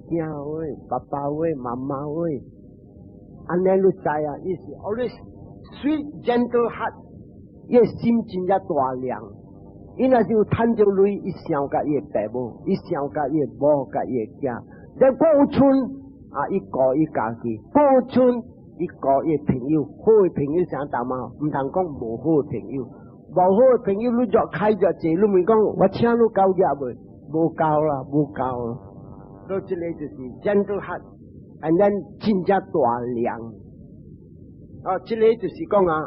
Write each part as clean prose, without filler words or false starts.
囝喂，爸爸喂，媽媽喂，按呢你知啊，伊是 always sweet gentle heart，伊心真正大量。伊若是有趁著鐳，伊想佮伊的爸母，伊想佮伊的某，佮伊的囝。但過有賰啊，伊顧伊家己；過有賰，伊顧伊朋友。好的朋友啥淡仔？毋通講無好的朋友。無好的朋友，你若開著濟，你問講我請你交業未？無交啦，無交。所以這個就是 gentle heart，and then 真正大量。啊，這個就是講啊，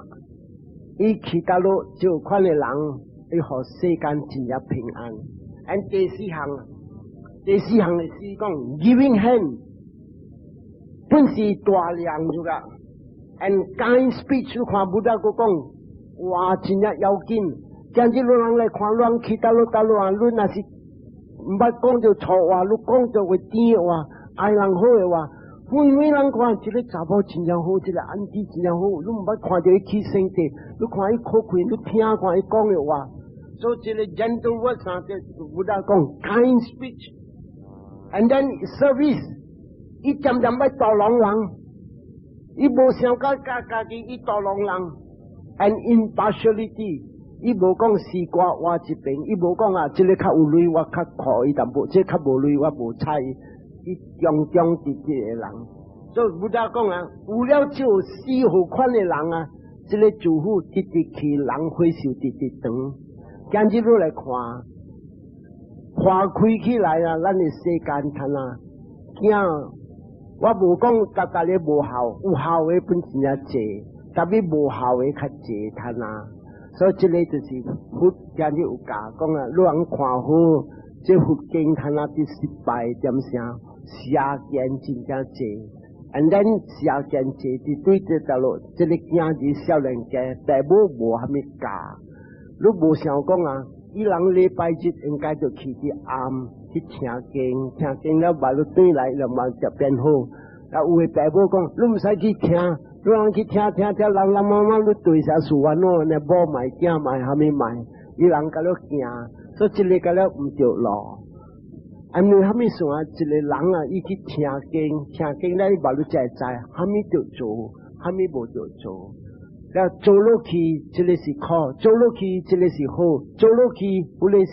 伊去到落這款的人，伊予世間真正平安。and 第四項，第四項是講 giving hand，本是大量咗噶。and kind speech，你看 Buddha 閣講，哇，真正要緊。今日人來看亂去倒落倒落啊，你若是毋捌講著錯話，你講著會甜的話，愛人好的話，遠遠人看這個查某真正好，這個 auntie 真正好，你毋捌看著伊起性地，你看伊可開，你聽看伊講的話。所以這個 gentle words 啊，這 Buddha 講 kind speech，and then service，伊漸漸欲度浪人，伊無想甲家家己，伊度浪人，and impartiality，伊無講西瓜我這邊，伊無講啊，這個較有鐳我較顧伊淡薄，這個較無鐳我無睬伊，伊中中直直的人。所以 Buddha 講啊，有了這四號款的人啊，這個師父直直去，人歲壽直直長。今日你來看，看開起來啊，咱的世間睇啊，囝，我無講逐逐個無孝，有孝的本真正濟，特別無孝的較濟睇啊。所以這個就是佛今日有教講啊，你通看好，這佛經睇啊，佇失敗點聲，邪見真正濟，and then 邪見濟佇對這條路，這個囝兒少年家，爸母無蝦米教。你無想講啊，伊人禮拜日應該就去佇暗去聽經，聽經了把你轉來，就嘛就變好。啊，有的爸母講，你毋使去聽，你通去聽聽聽，人人媽媽你對啥事煩惱，你某賣囝賣蝦米賣，伊人共你驚，所以這個共了毋著路。啊，因為蝦米事啊？一個人啊，伊去聽經，聽經了伊嘛你才會知，蝦米著做，蝦米無著做。了做落去，這個是苦；做落去，這個是好；做落去，本來是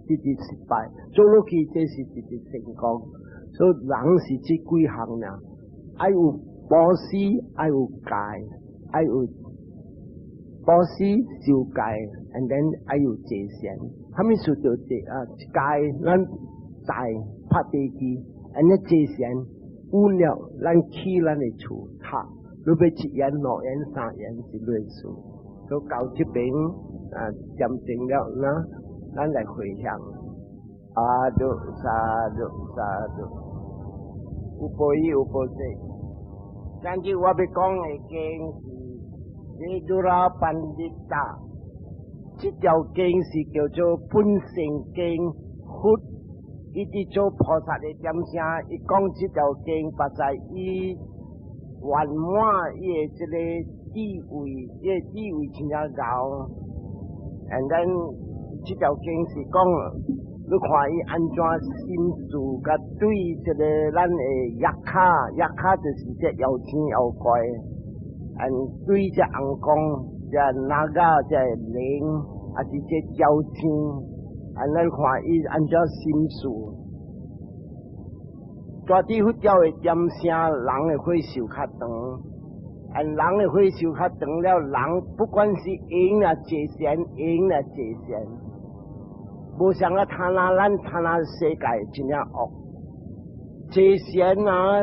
直直失敗；做落去，這是直直成功。所以人是這幾項爾，愛有布施，愛有戒，愛有布施受戒，and then 愛有坐禪。蝦米事就坐啊？戒咱在拍地基，and then 坐禪有了，咱起咱的厝塔。你欲一緣、兩緣、三緣是類似，都到這邊啊，點鐘了，那咱來回向。Sadhu sadhu sadhu，有報應有報報。今日我欲講的經是《Vidhurapandita》，這條經是叫做本生經。佛伊佇做菩薩的點聲，伊講這條經，實在伊圓滿伊的這個智慧，伊的智慧真正𠢕。And then 這條經是講，你看伊按怎心事，佮對這個咱的 yakkha，yakkha 就是這妖精妖怪，and 對這尪公，這 naga 這靈，抑是這妖精，按咱看伊按怎心事。住佇佛教的點聲，人的歲壽較長，and 人的歲壽較長了，人不管是閒啊坐禪，閒啊坐禪，無像啊他那咱他那世界真正惡。坐禪啊，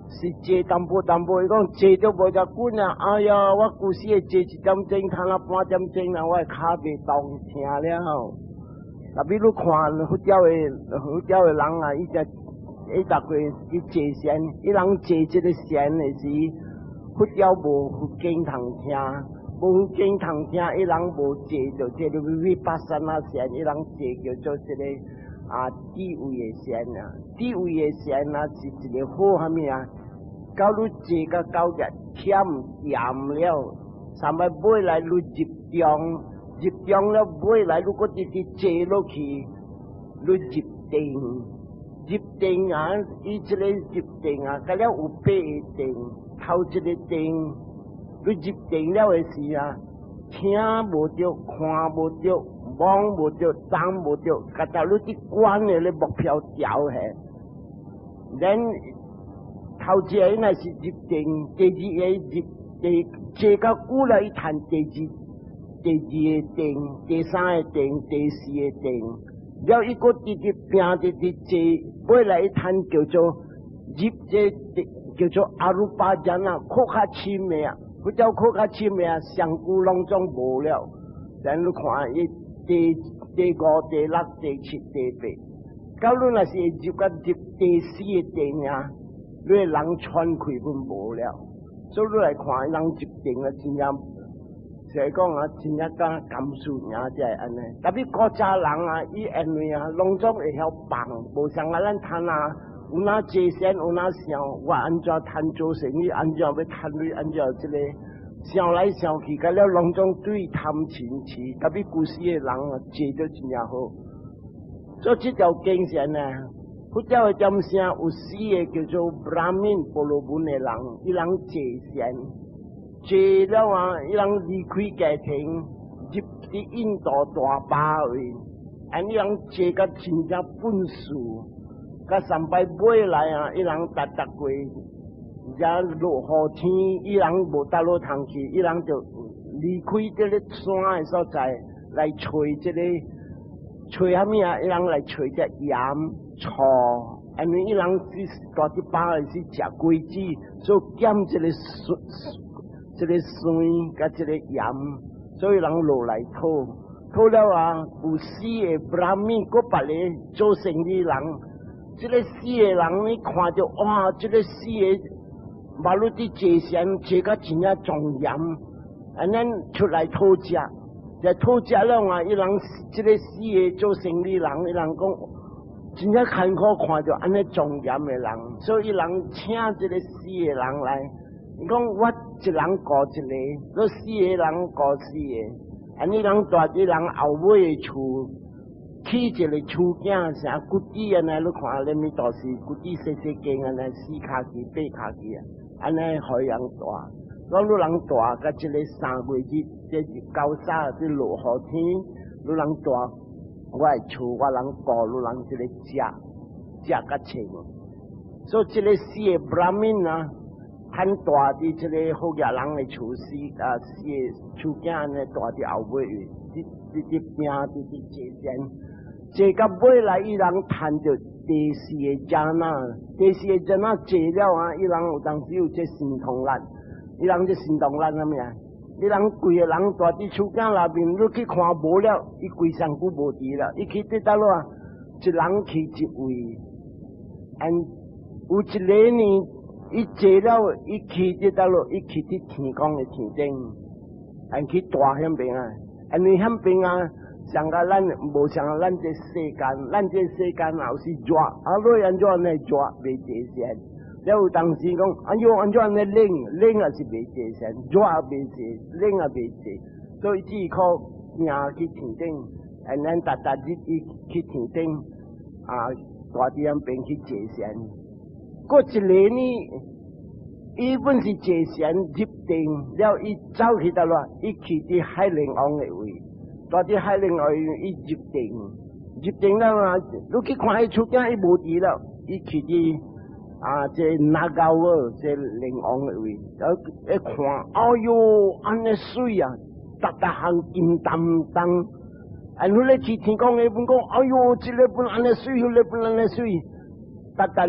是坐淡薄淡薄，伊講坐都無遮久啊！哎呀，我舊時會坐一點鐘，他那半點鐘啊，我的跤袂動疼了。特別你看佛教的人啊，伊只伊逐個去坐禪，伊人坐這個禪的時，佛教無佛經通聽，無佛經通聽，伊人無坐著這個 vipassana 禪，伊人坐叫做這個啊智慧的禪啊，智慧的禪啊是一個好蝦米啊？到你坐甲到日忝厭了，三擺尾來你入中，入中了尾來，你閣直直坐落去，你入定。入定啊，伊這个入定啊，佮了有八个定，頭一个定，你入定了的時啊，聽無著，看無著，摸無著，動無著，佮到你佇觀的咧目標調下。咱頭一个若是入定，第二个入第坐較久了，伊趁第二個定，第三個定，第四個定，了伊閣直直拼，直直坐，尾來伊趁叫做入這叫做 arupa jhana，閣較深的啊，佛教閣較深的啊，上古攏總無了。咱你看伊第五、第六、第七、第八，到你若是入到入第四個定啊，你的人喘氣本無了。所以你來看，人入定啊，真正。就是講啊，真正講甘肅爾才會按呢。特別古早人啊，伊因為啊，攏總會曉放，無像啊咱趁啊，有哪坐禪，有哪想，我按怎趁做生意，按怎欲趁鐳，按怎這个想來想去，佮了攏總對貪嗔痴。特別古時的人啊，坐得真正好。所以這條經是呢，佛教的點聲有四个叫做 Brahmin 婆羅門的人，伊人坐禪。坐了啊！伊人離開家庭，入佇印度大巴位，按伊人坐甲真正本事，佮三擺尾來啊！伊人逐逐過，遮落雨天，伊人無佗落通去，伊人就離開這个山的所在來揣這个揣啥物啊？伊人來揣這鹽、醋，因為伊人是住佇巴位是食果子，所以減這个酸。這个酸佮這个鹽，所以人落來討，討了啊，有四个 Brahmin，閣別个做生意人，這个四个人你看著哇，這个四个馬路佇坐禪坐甲真正莊嚴，按呢出來討食，就討食了啊，伊人這个四个做生意人，伊人講真正艱苦看著按呢莊嚴的人，所以伊人請這个四个人來。伊講我一人顧一个，你四个人顧四个，按呢人住佇人後尾的厝，起一个厝囝啥 kuti 按呢，你看咧物都是 kuti 細細間按呢，四跤機八跤機啊，按呢予人住。講你人住佮這个3月日，這是高沙這落雨天，你人住我的厝，我人顧你人這个食食較清。所以這个四个 Brahmin 啊。趁住佇這个好額人的厝四啊四个厝囝按呢住佇後尾，直直直拼，直直坐禪，坐到尾來伊人趁著第四个 jhana，第四个 jhana 坐了啊，伊人有當時有這神通力，伊人這神通力啥物啊？伊人規個人住佇厝囝內面，你去看無了，伊規身軀無佇了，伊去佇佗落啊？一人去一位，and 有一个呢？伊坐了，伊去佇佗落，伊去佇天宮的天頂，按去住遐邊啊，因為遐邊啊，像甲咱無像咱這世間，咱這世間也是熱，啊，你按怎按呢熱袂坐禪？了有當時講，哎喲，按怎按呢冷，冷也是袂坐禪，熱也袂坐，冷也袂坐，所以只靠行去天頂，按咱逐逐日伊去天頂，啊，住佇遐邊去坐禪。閣一个呢，伊本是坐禪入定了，伊走去佗落，伊去佇海龍王的位，住佇海龍王位，伊入定，入定了啊，你去看伊厝囝，伊無佇了，伊去佇啊，這 Naga 窩，這龍王的位，然後一看，哎喲，按呢媠啊，逐逐項金當當，按彼个去天宮的本講，哎喲，這个本按呢媠，彼个本按呢媠。逐逐个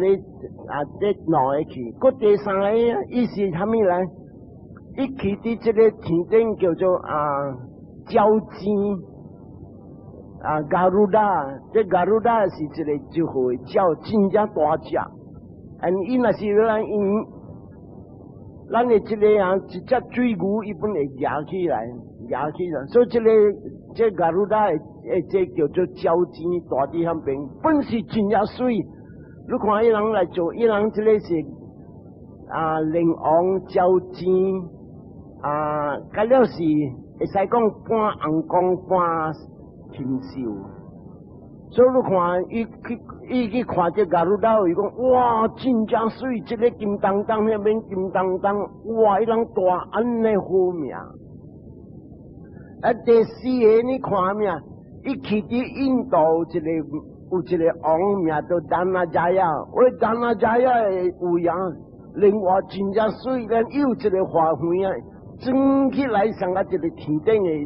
啊，這兩个去，閣第三个伊是啥物來？伊去佇這个天頂叫做啊鳥鷘啊 Garuda，這 Garuda 是一个就好的鳥，真正大隻。按伊若是咱因，咱的這个啊一隻水牛，伊本會舉起來，舉起來。所以這个這 Garuda 的這叫做鳥鷘，住佇遐邊，本是真正媠。你看伊人來做，伊人這个是啊，龍王鳥鷘啊，佮了是會使講半紅光半禽獸。所以你看，伊去伊去看這 Garuda，伊講哇，真正媠，這個金當當彼邊金當當，哇！伊人帶按呢好命。啊，第四个你看咩？伊去佇印度有一個王名做 Dhanajaya，喂，Dhanajaya 的有影，另外真正媠，咱有一個花園啊，裝起來像啊一個天頂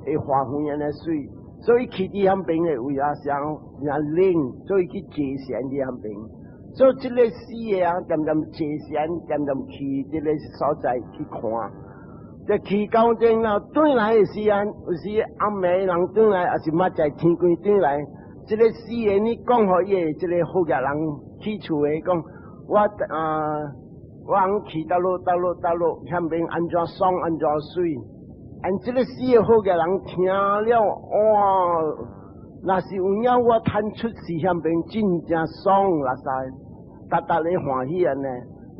的花園按呢媠，所以去佇彼邊的位啊，上誠靈，所以去坐禪佇彼邊。所以這个四个啊，漸漸坐禪，漸漸去這个所在去看。這去到陣了，轉來的時間，有時暗暝人轉來，抑是明早天光轉來。這个四个你講予伊的這个好額人去厝的講，我啊，我通去佗落佗落佗落，彼邊按怎爽按怎媠。按這个四个好額人聽了，哇！若是有影我趁出世彼邊真正爽啦塞，逐逐咧歡喜按呢。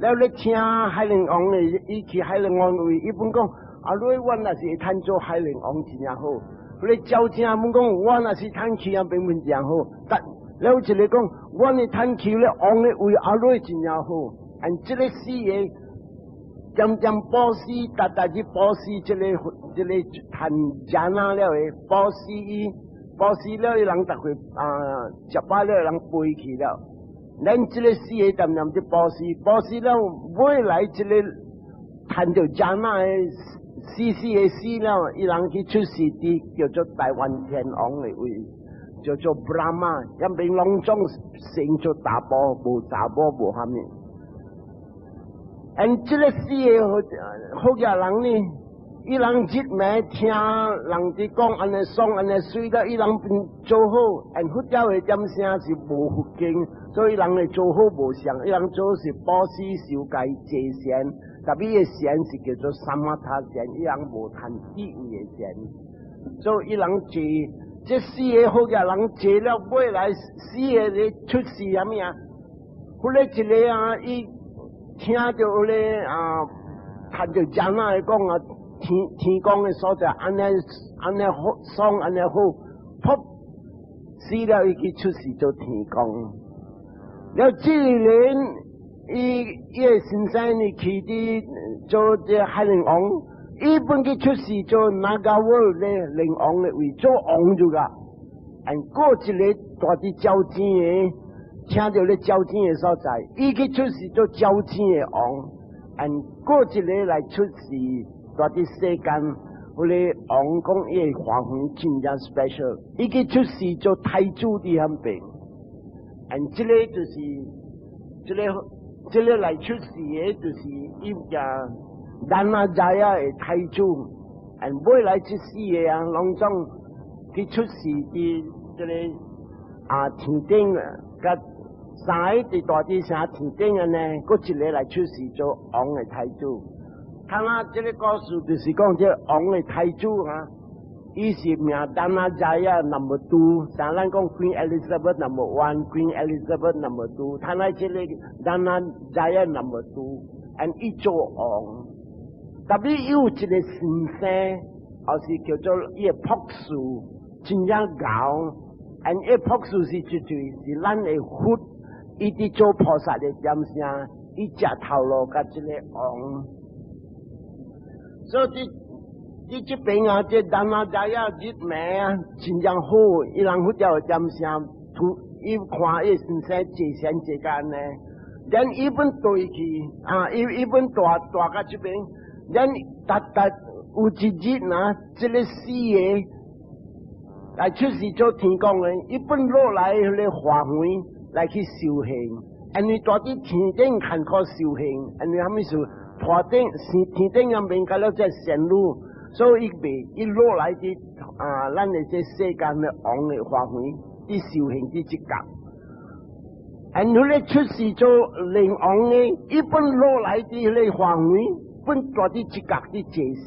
了咧聽海陵王的，伊去海陵王位，伊本講，啊，你我若是會趁做海陵王真正好。彼个鳥精本講，我若是趁去彼邊本真好。但了一个講，我若趁去咧王的位，啊，你真正好。按這个四个，漸漸布施，逐逐去布施，這个趁 jhana 了的布施伊，布施了伊人逐會啊，食飽了人飛去了。咱這个四個漸漸去布施，布施了尾來這个趁著 jhana 的死死的死了，伊人去出世佇叫做大梵天王的位，叫做 Brahma，彼邊攏總生做查埔，無查某無蝦米。按這个四个好額人呢，伊人日暝聽人佇講按呢爽按呢媠了，伊人變做好，按佛教的點聲是無佛經，所以人會做好無相，伊人做是布施受戒坐禪，特別的禪是叫做 samatha 禪，伊人無談智慧的禪，所以伊人坐這四个好額人坐了尾來四个咧出世啥物啊？後來一个啊，伊聽著咧啊，聽著 jhana 來講啊。天天公的所在，按呢按呢好爽，按呢好，噗死了伊去出世做天公。了這個人，伊伊的先生呢去佇做這海陵王，伊本去出世做 Naga world 咧，靈王的位做王就個。按過一个蹛佇鳥井的，聽著咧鳥井的所在，伊去出世做鳥井的王，按過一个來出世。蹛佇世間，彼个王講伊的花園真正 special，伊去出世做太子佇彼邊，按這个就是這个這个來出世的，就是伊叫 Dhanajaya 的太子，按尾來這四个啊，攏總去出世佇這个啊天頂啊，佮三个佇大地城天頂按呢，閣一个來出世做王的太子。看啊，這个故事就是講這王的太子啊，伊是名 Dhanajaya number two，像咱講 Queen Elizabeth number one，Queen Elizabeth number two，他那這个 Dhanajaya number two，and 伊做王，特別有一个先生，就是叫做伊的博士，真正𠢕，and 伊博士是絕對是咱的佛，伊佇做菩薩的點聲，伊食頭路佮這个王。所以佇這邊啊，這 Dhanajaya 日暝啊，真正好，伊人佛教的點聲，伊看伊先生坐禪坐間呢，咱伊本對去啊，伊伊本蹛蹛到這邊，咱逐逐有一日啊，這个四个來出世做天公的，伊本落來彼个花園來去修行，因為蹛佇天頂艱苦修行，因為啥物事？坡頂是天頂彼邊甲了這仙女，所以伊袂伊落來佇啊，咱的這世間的王的花園，佇修行佇這角。因彼个出世做靈王的，伊本落來佇彼個花園，本蹛佇這角佇坐禪。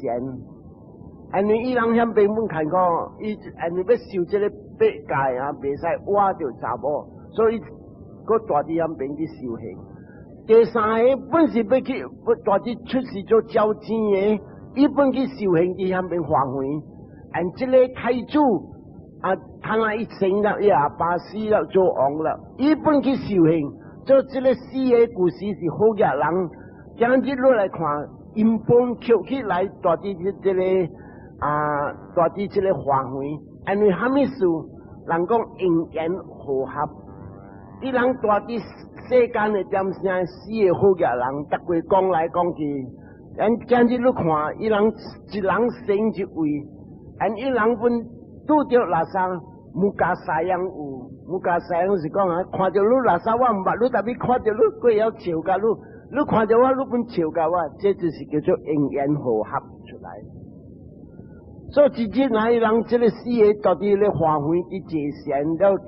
因為伊人彼邊本看過，伊因為欲受這个八戒啊，袂使倚著查某，所以閣蹛佇彼邊去修行。第三个本是欲去，欲蹛佇出世做鳥精的，伊本去修行佇彼邊花園。按這个太子啊，他那一生了，伊阿爸死了做王了，伊本去修行，做這个四个故事是好額人，今日落來看，𪜶本抾起來，蹛佇這個啊，蹛佇這个花園，因為蝦米事？人講因緣和合，伊人蹛佇世間的點聲四个好額人，逐過講來講去，咱今日你看，伊人一人生一位，按伊人本拄著垃圾，無加西樣有，無加西樣是講啊，看著你垃圾我毋捌你，但欲看著你，閣會曉笑共你，你看著我，你本笑共我，這就是叫做因緣和合出來。所以一日若伊人這个四个蹛佇咧花園佇坐禪了，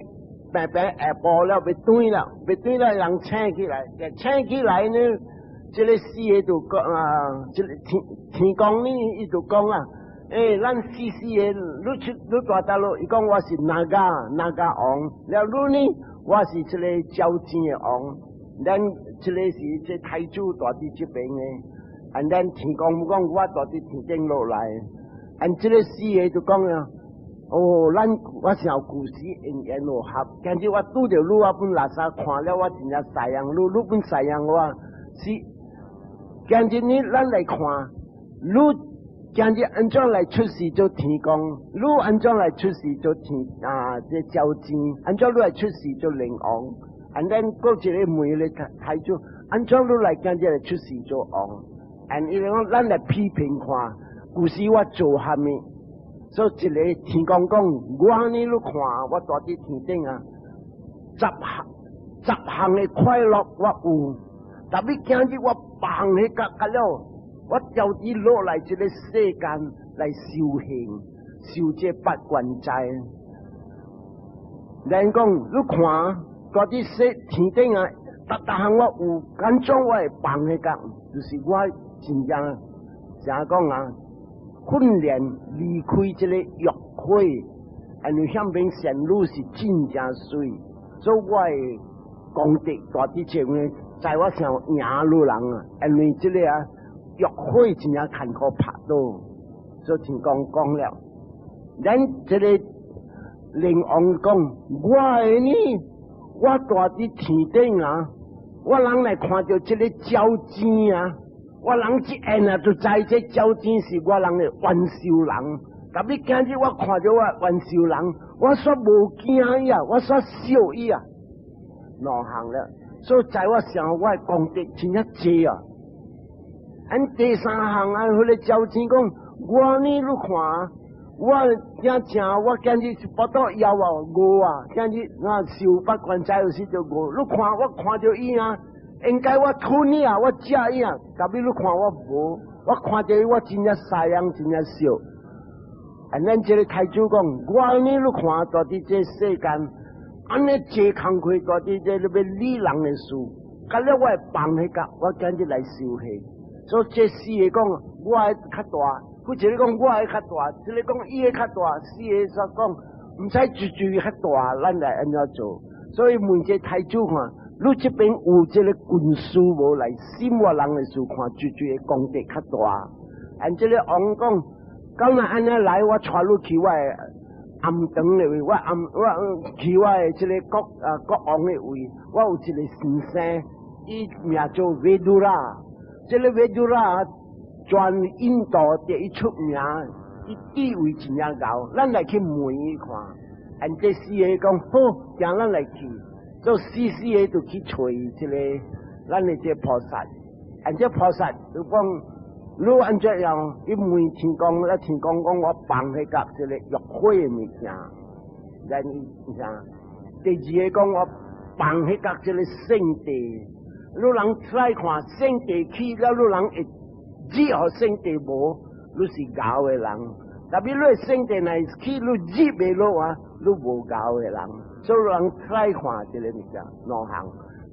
平平下晡了，欲轉了，欲轉了，人醒起來，醒起來呢，這个四个就講啊，這个天天公呢，伊就講啊，欸，咱四四个，你出你蹛佗落？伊講我是 Naga Naga 王，了你呢？我是這个鳥精的王，咱這个是這太子蹛佇這邊的，and 咱天公講我蹛佇天頂落來，and 這个四个就講啊，哦，咱我想故事因緣和合，今日我拄著你，我本垃圾看了我真正西樣，你你本西樣我是，今日呢，咱來看，你今日按怎來出世做天公？你按怎來出世做天啊？這鳥精，按怎你來出世做靈王？and 咱閣一个問咧太子，按怎你來今日來出世做王？and 伊講咱來批評看，舊時我做蝦米？所以一个天公講，我呢你看，我蹛佇天頂啊，十項十項的快樂我有，但欲今日我放彼個個了。我調佇落來這个世間來修行，修這八關齋。人講你看，蹛佇世天頂啊，逐逐項我有，敢怎我會放彼個？就是我真正怎講啊？訓練離開這个欲火，因為向邊仙女是真正媠，所以我的功德蹛佇這邊，在我想贏女人啊，因為這个啊。欲火真正艱苦拍倒，所以天公講了，咱這个靈王講，我的呢，我蹛佇天頂啊，我人來看著這个鳥精啊，我人一眼啊就知這鳥精是我人的冤仇人。但欲今日我看著我冤仇人，我煞無驚伊啊，我煞笑伊啊，兩項了。所以在我想我的功德真正濟啊。按第三項啊，彼个鳥精講，我呢你看，我驚正，我今日是腹肚枵啊，餓啊，今日啊受八關齋有時就餓。你看我看著伊啊，應該我吞伊啊，我食伊啊，但欲你看我無，我看著伊我真正西樣，真正笑。啊，咱這个太子講，我呢你看，蹛佇這世間，按呢濟工課，蹛佇這欲理人的事，到了我會放彼個，我今日來修行。所以這四个講，我的較大，或者講我的較大，這个講伊的較大，四个煞講，毋使絕對較大，咱來按怎做？所以問這太子看，你這邊有這个軍師無來審我人的事，看絕對的功德較大。按這个王講，敢若按呢來，我帶你去我的暗藏的位，我暗我去我的這个國啊國王的位，我有一个先生，伊名做維杜拉。這个維杜拉全印度第一出名，伊地位真正高，咱來去問伊看。按這四个講好，叫咱來去，所以四四个就去揣這个咱的這菩薩。按這菩薩就講，你按這樣，伊問天公，咧天公講我放彼個這个欲火的物件，咱啥？第二个講我放彼個這个聖地。你人出來看聖地去了，你人會入予聖地無？你是𠢕的人。但欲你聖地若去，你入袂落啊，你無𠢕的人。所以人出來看這个物件兩項。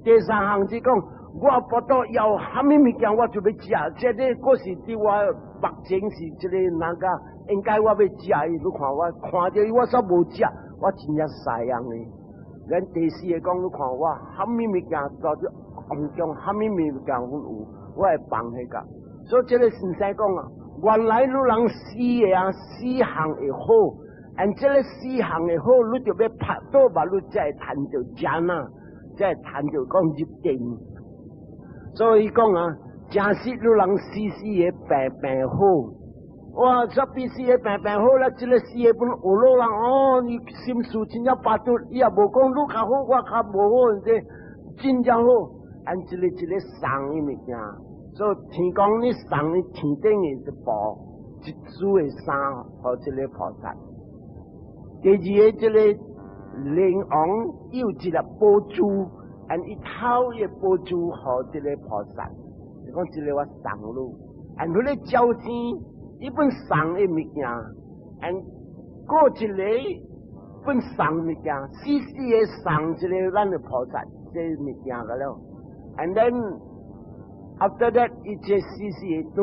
第三項是講，我腹肚枵蝦米物件，我就欲食。這个閣是佇我目前是這个那個，應該我欲食伊，你看我看著伊，我煞無食，我真正西樣的。咱第四个講，你看我蝦米物件，到底王宮蝦米物件阮有，我會放彼個。所以這个先生講啊，原來你人死的啊，四項會好，按這个四項的好，你就欲拍倒吧，你才會趁著 jhana，才會趁著講入定。所以講啊，真實你人四四个平平好，哇！這比四个平平好啦，這个四个本學老人哦，你心事真正巴肚，伊也無講你較好，我較無好，這真正好，按一个一个送伊物件，所以天公你送伊天頂的一部一組的衫，予這个菩薩。第二个這个靈王有一粒寶珠，按伊偷伊寶珠予這个菩薩，伊講這个我送你，按彼个鳥天，伊本送伊物件，按過一个本送物件，死死个送一个咱的菩薩這物件個了。And then after that，伊這死死个轉，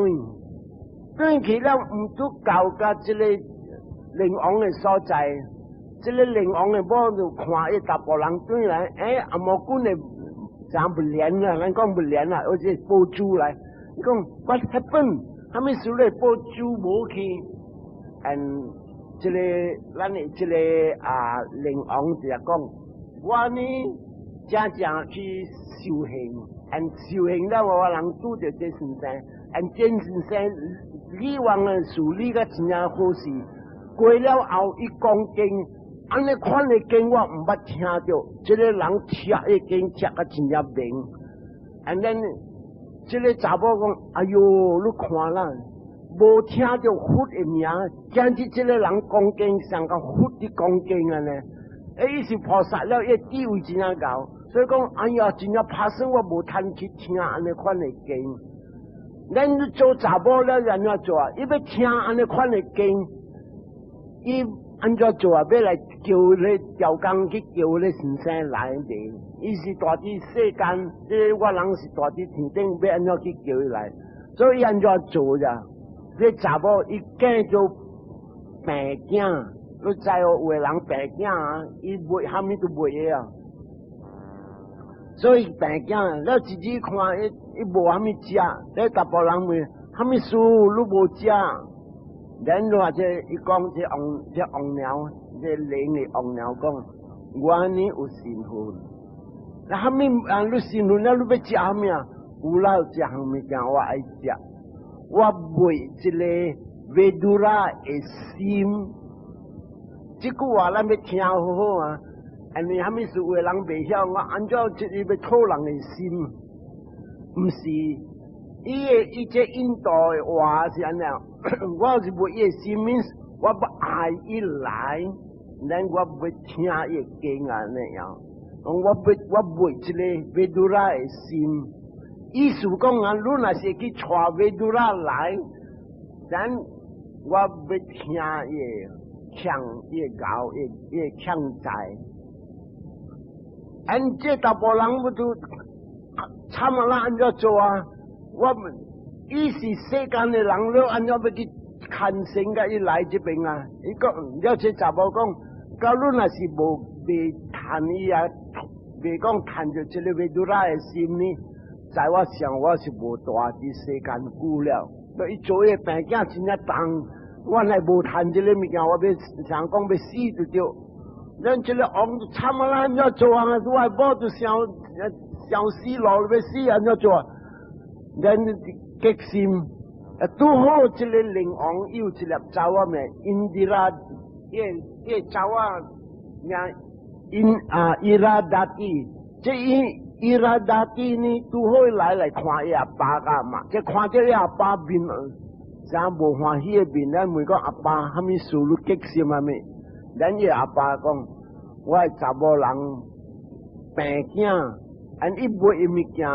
轉去了毋拄到佮這个靈王的所在，這个靈王的某就看伊查埔人轉來，欸，阿毛君的怎不連啊？咱講不連啊，而且寶珠來，伊講 What happened？啥物事咧？寶珠無去，and 這个咱的這个啊靈王就講，我呢正正去修行，and 修行了我人拄著這先生，and 這先生以往的事理個真正好勢。過了後，伊講經，按呢款的經我毋捌聽著，這个人聽伊經聽甲真正明。And then 這个查某講：哎喲，你看啦，無聽著佛的名，今日這个人講經，像個佛佇講經按呢。欸，伊是菩薩了，伊智慧真正𠢕，所以講，哎呀，真正拍算我無趁去聽按呢款的經。咱做查某了，按怎做啊？伊欲聽按呢款的經。伊按怎做啊？欲來叫咧調工去叫咧先生來的。伊是蹛佇世間，這個我人是蹛佇天頂，欲按怎去叫伊來？所以按怎做咋？這查某伊嫁做病囝，你知哦？有的人病囝啊，伊賣啥物都賣的啊。所以病囝，了自己看伊伊無啥物食，咧查埔人問啥物事，你無食？然後這伊講這王這王鳥，這靈的王鳥講，我呢有身份。那啥物啊？你身份了，你欲食啥物啊？有啦，這項物件我愛食。我賣這个 Vidura 的心，這句話咱欲聽好好啊。因為啥物事有的人袂曉，我按怎這個欲討人的心？毋是，伊的伊這印度的話是按呢。我是賣伊的心，我欲愛伊來，咱我欲聽伊經按呢樣。我欲我賣這个 Vidura 的心，意思講啊，你若是去帶 Vidura 來，咱我欲聽伊強伊𠢕伊伊強在。按這查埔人不都慘啊？按怎做啊？我伊是世間的人，你按怎欲去牽線共伊來這邊啊？伊講了這查某講，假如若是無未趁伊啊，未講趁著這个 Vidura 的心呢，在我想我是無蹛佇世間久了。所以做伊病囝真正重，我若無趁這个物件，我欲想講欲死就對。咱這个王就慘啊！按怎做啊？我某就想想死路欲死，按怎做？咱激心，啊，拄好這个靈王有一粒查某名 Indira，伊伊查某名因啊伊拉達蒂，這伊伊拉達蒂呢，拄好來來看伊阿爸佮媽，這看著伊阿爸面，啥無歡喜的面，咱問講阿爸，啥物事你激心啥物？咱伊阿爸講，我的查某人病囝，按伊賣伊物件。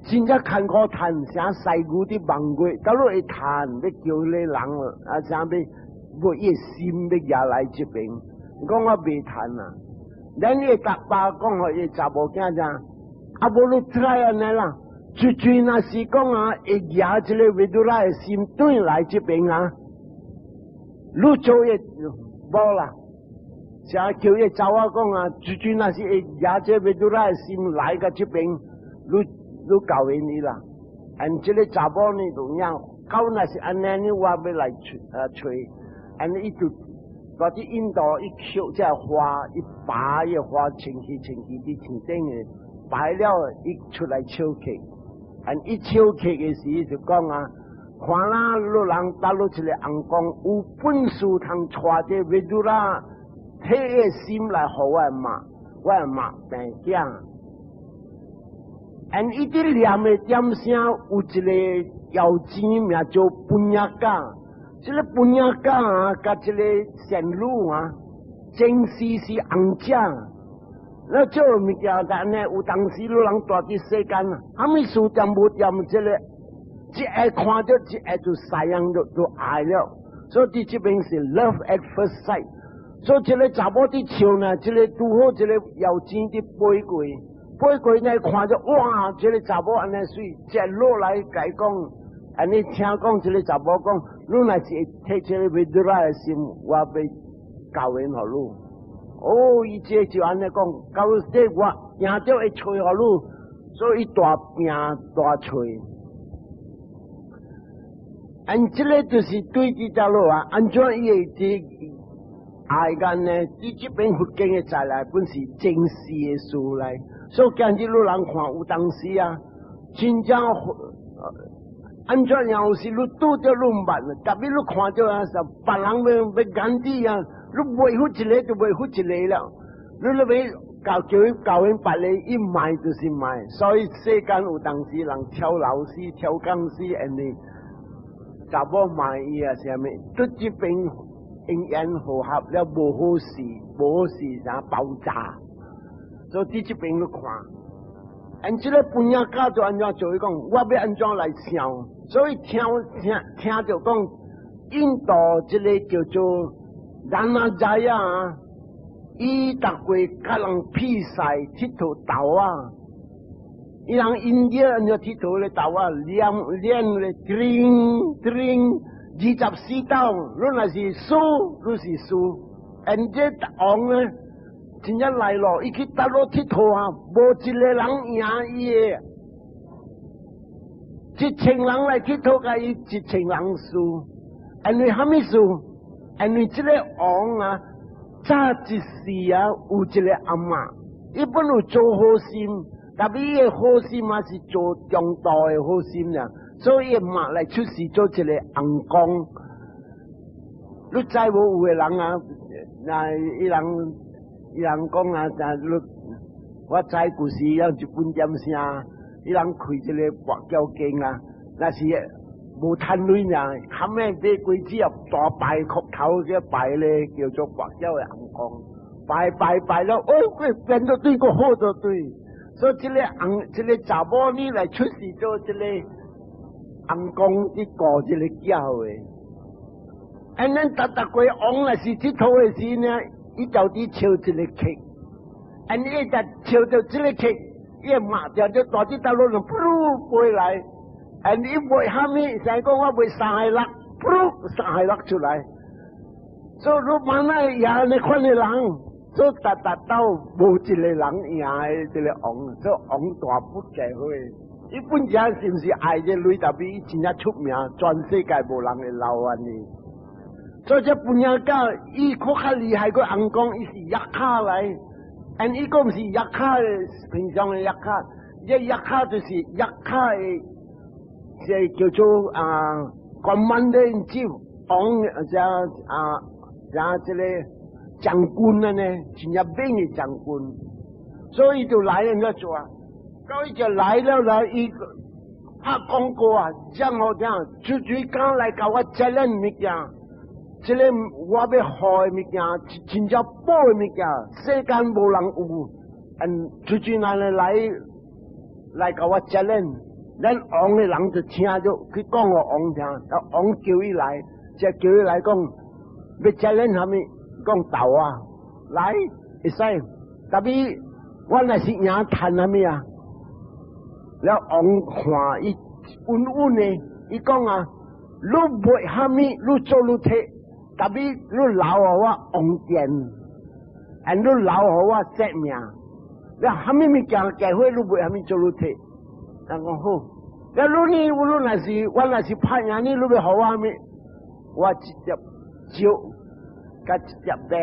真正艱苦趁，啥師牛佇望月，到落會趁，欲叫彼人啊，啥欲欲伊心欲掠來這邊，講我袂趁啊。咱伊逐爸講予伊查某囝怎，啊無你 try 按呢啦，最最若是講啊，會掠這个 Vidura 的心轉來這邊啊，你做伊無啦，啥叫伊查某講啊，最最若是會掠這 Vidura 的心來到這邊，你。你教𪜶伊啦，按這个查某呢就樣，到若是按呢，我欲來揣啊揣，按伊就蹛佇印度，伊抾這花，伊拔伊花穿去穿去佇天頂的，擺了伊出來笑客，and 伊笑客的時就講啊，看啦，你人搭落一個尪公有本事通帶這 Vidura 體的心來予我的媽，我的媽病囝。and 伊佇念的點聲有一個妖精名做 Punyaka，這個 Punyaka 啊，佮這個仙女啊，前世是翁姐。那這個物件，但呢有當時你人蹛佇世間，啥物事掂無掂，這個一下看著一下就西樣就愛了。所以佇這邊是 love at first sight。所以這個查某佇笑呢，這個拄好這個妖精佇飛過，飛過呢看著哇，這個查某按呢媠，接落來共伊講，按呢聽講這個查某講，你若是會提這個 Vidura 的心，我欲交緣予你。哦，伊這就按呢講，到底我贏著會揣予你，所以大拼大揣。按這個就是對佇這落啊，按怎伊會這愛緣呢？佇這邊佛經的載來，本是前世的事來。所以今日你人看有當時啊，真正按怎樣有時你拄著你毋捌，特別你看著啊，是別人欲欲眼你啊。你袂付一個就袂付一個了，你欲交叫伊交𪜶別個，伊賣就是賣，所以世間有當時人跳樓死、跳江死，因為查某賣伊啊，啥物，對這邊因緣和合了無好事，無好事啥爆炸，所以佇這邊你看，按這個 Punyaka 就按怎做？伊講我欲按怎來想，所以聽聽聽著講印度這個叫做Dhananjaya 啊，伊逐過共人比賽𨑨迌豆仔，伊人印度按怎𨑨迌咧豆仔，練練咧，叮叮24斗，你若是輸，你是輸。and 這王呢，真正來咯，伊去佗落𨑨迌啊，無一個人贏伊的，1000人來𨑨迌，共伊1000人輸，因為啥物事？因為這個王啊，早一世啊，有一個阿嬤，伊本有做好心，特別伊的好心嘛是做中度的好心啦，所以伊媽來出世做一個尪公。你知無有的人啊，那伊人伊人講啊，但你我知舊時有一本點聲，伊人開一個跋筊間啊，若是無趁鐳爾，後尾買果子啊，大拜磕頭這拜咧，叫做跋筊的尪公，拜拜拜了，哦，變做對個好做對，所以這個尪這個查某女來出世做這個尪公，去顧這個囝的。and 咱逐逐個王若是𨑨迌的時呢，伊就佇笑一個客，and 伊就笑著這個客，伊馬定就蹛佇倒落就噗飛來。and 伊賣蝦米？想講我賣三個六，噗三個六出來。所以你慢慢贏那款的人，所以逐逐鬥無一個人贏的這個王，所以王大不解會。伊本身是毋是愛這鐳，特別伊真正出名，全世界無人會留按呢。所以這 Punyaka，伊閣較厲害過尪公，伊是 yakkha 來，and 伊閣毋是 yakkha 的平常的 yakkha，這 yakkha 就是 yakkha 的。這叫做啊，commander in chief，王這啊，這這個將軍啊呢，真正猛的將軍，所以就來人家做啊，到伊就來了來，伊拍廣告啊，講好聽，出嘴講來共我責任物件，這個我欲予的物件，真正寶的物件，世間無人有，嗯，出嘴來來來共我責任。咱王的人就聽著去講予王聽，王叫伊來，就叫伊來講，欲責任啥物？講豆啊，來會使，特別我若是贏趁啥物啊？了王看伊穩穩的，伊講啊，你賣啥物，你做你提，特別你留予我王殿，and 你留予我性命，你啥物物件機會你賣啥物做你提。人講好，那你呢？我若是我若是拍贏你，你欲予我啥物？我直接招，佮一隻馬。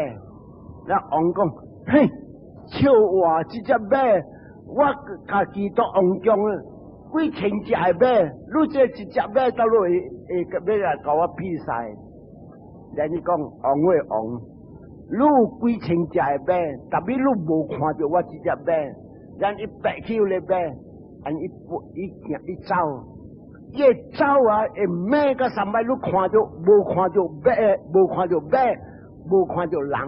了王講，嘿，笑話，這隻馬，我家己到王宮啊，幾千隻的馬，你這一隻馬到落會會欲來共我比賽？然伊講，王喂王，你有幾千隻的馬，但欲你無看著我這隻馬，然伊爬起咧馬，按伊伊行伊走，伊會走啊，會馬佮三擺你看著無看著馬，無看著馬，無看著人，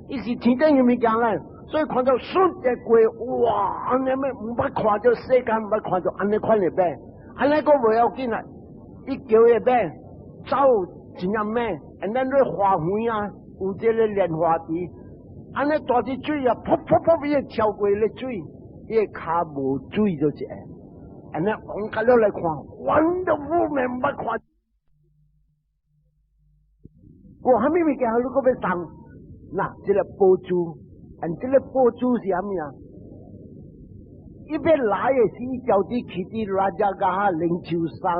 伊是天頂的物件咧，所以看著倏一過，哇！按呢咩毋捌看著世間，毋捌看著按呢款的馬，按呢閣袂要緊啊！伊叫伊馬走真正猛，按咱咧花園啊，有這个蓮花池，按呢大隻水啊，噗噗噗，伊會超過咧水，伊个跤無水就一個。按呢王甲了來看，wonderful 毋捌看。哇！啥物物件你閣欲送？嗱，這个寶珠，按這个寶珠是啥物啊？伊欲來的時，叫佇去佇 Rajagaha 靈鷲山，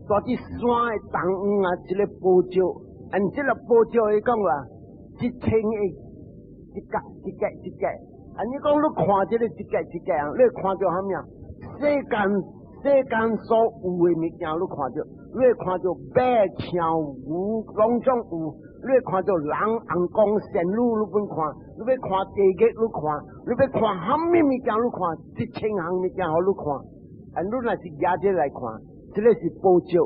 蹛佇山的東方啊，這个寶石，按這个寶石伊講話，一千個一格一格一格，按你講你看這个一格一格啊，你會看著啥物啊？世間世間所有的物件，你看著，你會看著馬、象、牛，攏總有。你會看著人、尪公、仙女，你本看；你欲看地獄，你看；你欲看啥物物件，你看，一千項物件予你看。啊，你若是舉這來看，這个是寶石。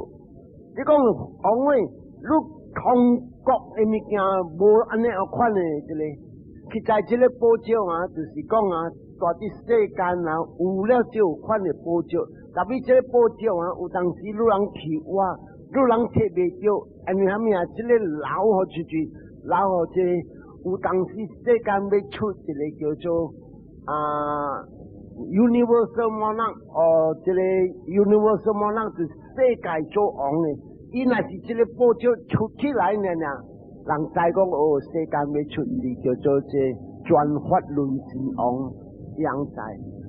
你講王喂，你空國的物件無按呢款的這个，實在這个寶石啊，就是講啊，蹛佇世間啊，有了這有款的寶石，特別這个寶石啊，有當時你人去挖，你人摕袂著，因為啥物啊？這个留予出去，留予這個有當時世間欲出一个叫做啊 Universal Monarch 哦，這个 Universal Monarch 是世界做王的。伊若是這个寶石出起來爾爾，人知講哦，世間欲出是叫做這轉法輪聖王，人知。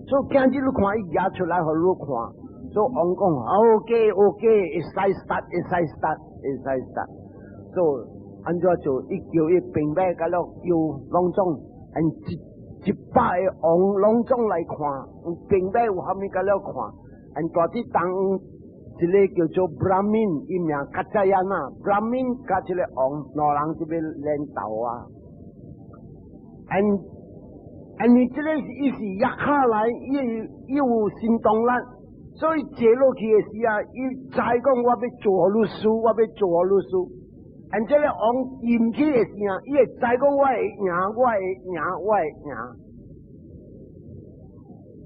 所以今日你看伊舉出來予你看。所以王講，OK OK，會使 start，會使 start，會使 start。所以按怎做？伊叫伊兵馬佮了叫攏總，按一一百个王攏總來看，有兵馬有啥物佮了看，按蹛佇東一个叫做 Brahmin，伊名 Kaccayana，Brahmin 佮這个王兩人就欲練鬥啊。按按你這个伊是 yakkha 來，伊伊有神通力。所以坐落去的時啊，伊知講我欲做予你輸，我欲做予你輸。按這個王進去的時啊，伊會知講我會贏，我會贏，我會贏。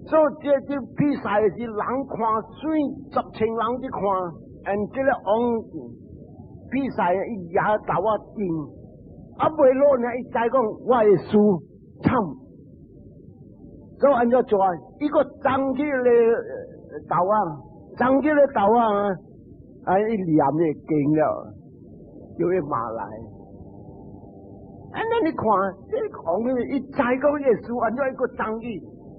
所以這這比賽的是人看水，十千人佇看，按這個王比賽伊舉豆仔頂，啊袂落呢，伊知講我會輸，慘。所以按怎做啊？伊閣衝去咧。豆仔，衝起咧豆仔啊！啊，伊念咧經了，叫伊馬來。啊，那你看，這個王伊知講伊會輸，按怎伊閣衝去，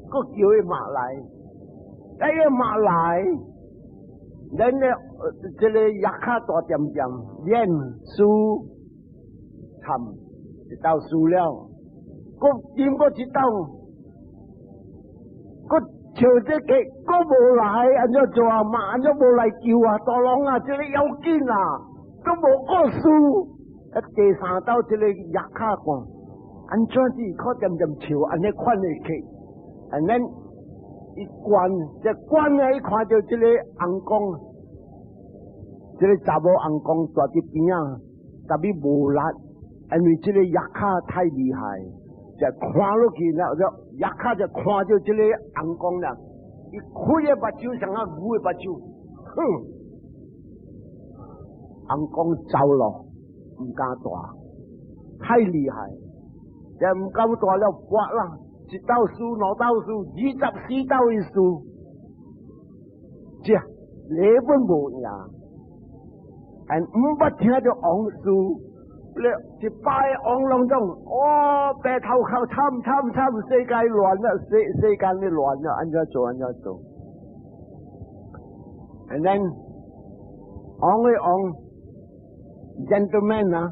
閣叫伊馬來。哎呀，馬來，咱咧這個 yakkha 大點點，練輸慘，一鬥輸了，閣經過一鬥，閣。笑這個，閣無來，按怎做啊？嘛按怎無來救啊？大龍啊，這個要緊啊，閣無閣輸。啊，第三鬥這個 yakkha 看，按怎子可恬恬笑，按呢款的客，按咱一關，這關啊，一看著這個尪公，這個查某尪公蹛佇邊仔，特別無力，因為這個 yakkha 太厲害。就看落去了，就 yakkha 就看著這個尪公啦，伊開个目睭像啊牛的目睭，哼！尪公走咯，毋敢蹛，太厲害，就毋敢蹛了，跋啦，一鬥輸，兩鬥輸，二十四鬥伊輸，這你本無贏，但毋捌聽著王輸。一百個王攏總，哦，白頭殼慘慘慘，世界亂了，世世間咧亂了，按怎做按怎做？And then 王的王，gentleman 啊，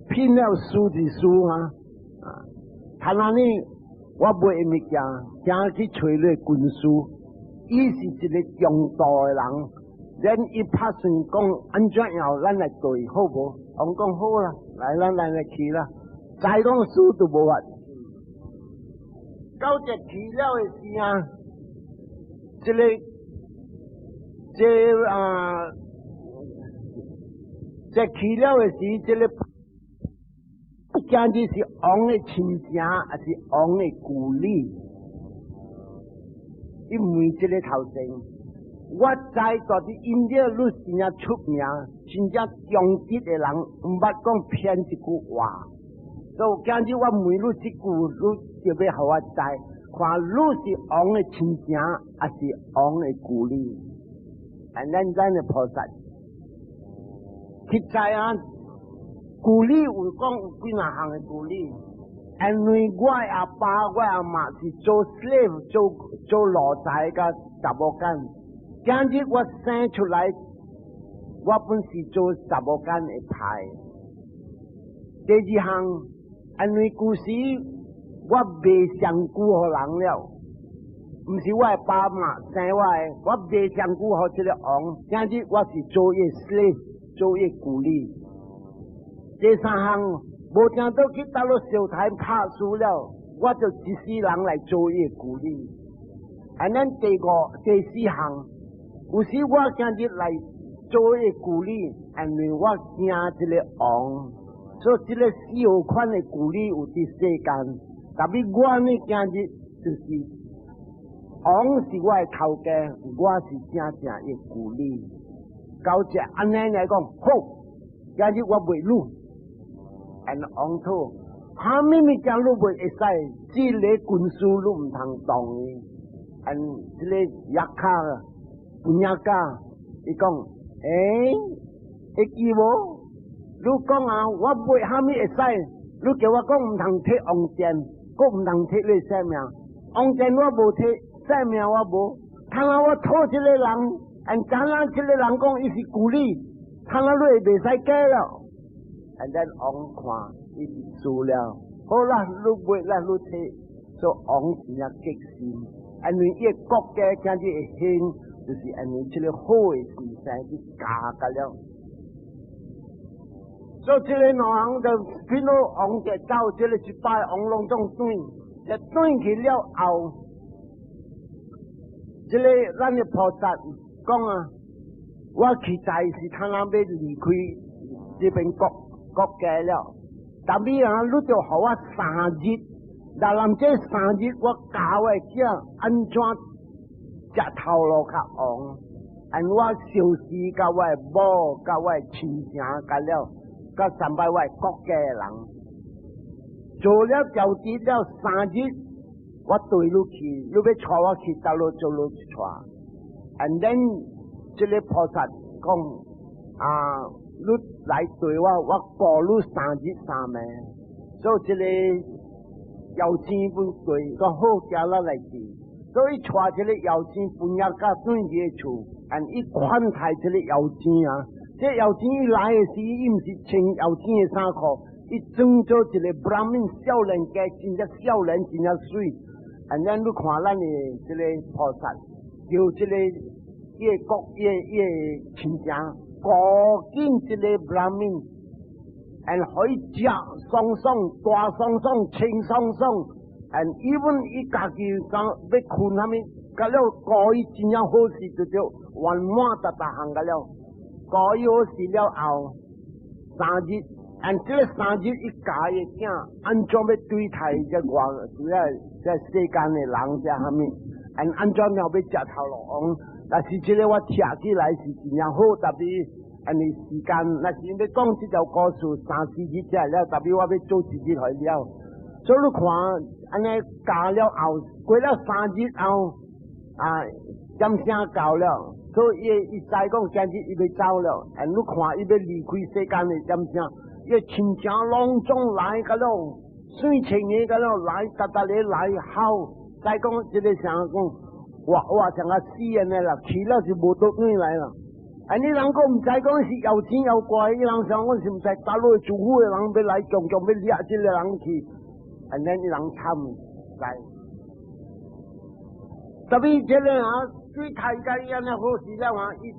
騙了輸就輸啊！啊，他那呢，我買物件，行去揣你軍師，伊是一個中道的人，咱伊拍算講按怎樣，咱來對好無？王講好啦，來咱來去啦。再講輸都無法。到這去了的時啊，這個這啊，這去了的時，這個。今日是王的親情，還是王的舊里？伊問這個頭前，我知在佇印度你真正出名，真正忠直的人，毋捌講騙一句話。所以今日我問你這句，你就欲予我知，看你是王的親情，還是王的舊里？啊，咱的菩薩，實在啊。舊里有講有幾若項的舊里，因為我的阿爸、我阿媽是做 slave 做奴才佮查某囝，今日我生出來，我本是做查某囝的派。第二項，因為舊時我賣身軀予人了，毋是我的爸媽生我的，我賣身軀予這個王，今日我是做伊 slave，做伊舊里。第三項，無聽到去倒落燒台拍輸了，我就一世人來做伊舊里。And then 第五、第四項，有時我今日來做伊舊里，因為我驚這個王，所以這個四款的舊里有佇世間。特別我呢，今日就是王是我的頭家，我是正正的舊里。到這按呢來講，好，今日我賣汝。And 王土，蝦米物件你袂會使，這個軍師你毋通動伊。And 這個 yakkha puññaka，伊講，欸，會記無？你講啊，我賣蝦米會使？你叫我講毋通提王殿，閣毋通提你性命。王殿我無提，性命我無。通啊，我討這個人，and 敢若這個人講伊是舊里，通啊，你會袂使假了。And then 王看伊是輸了，好啦，你賣啦，你提，所以王真正激心，因為伊個國家今日會興，就是因為這個好的先生去教甲了。所以這個兩項就變到王就走，這個一擺王攏總轉，一轉去了後，這個咱的菩薩講啊，我實在是通啊欲離開這邊國家了，但係啊，你就予我三日，若人這三日我教我的囝按怎食頭路較旺，按我相思佮我的某，佮我的親情，佮了，佮三擺我的國家的人，做了調節了三日，我對你去，你欲帶我去，倒落做你去帶。And then 這個菩薩講啊，你來對我，我顧你三日三暝，所以這個妖精本對講好，叫咱來去，所以帶這個妖精 Puññaka 轉去厝，and 伊款待這個妖精啊，這妖精伊來的時，伊毋是穿妖精的衫褲，伊裝做一個 Brahmin 少年家，真正少年，真正媠。And then 你看咱的這個菩薩，叫這個伊的國，伊的親情。顧見這個 Brahmin，and 可以食爽爽、大爽爽、清爽爽，and even 伊家己講欲睏啥物，甲了顧伊真正好勢，就對圓滿達達項甲了，顧伊好勢了後，三日，and 這個三日伊教伊囝按怎欲對待這外，這世間的人這蝦米，and 按怎樣欲食頭路王。但是這個我聽起來是真正好，特別因為時間，若是欲講這條故事三四日才會了，特別我欲做一日會了。所以你看，按呢教了後，過了三日後，啊，點聲到了，所以伊知講今日伊欲走了，and 你看伊欲離開世間的點聲，伊親情攏總來甲了，水清的甲了來，逐逐个來好，再講這個啥講。哇哇，像啊死按呢啦，去了是無倒轉來啦。啊！你人講毋知講是有錢有怪，伊人想講是毋知大陸主婦的人欲來強強欲掠這個人去，and then 伊人慘來。特別這個啊，對太監伊按呢好勢了啊，伊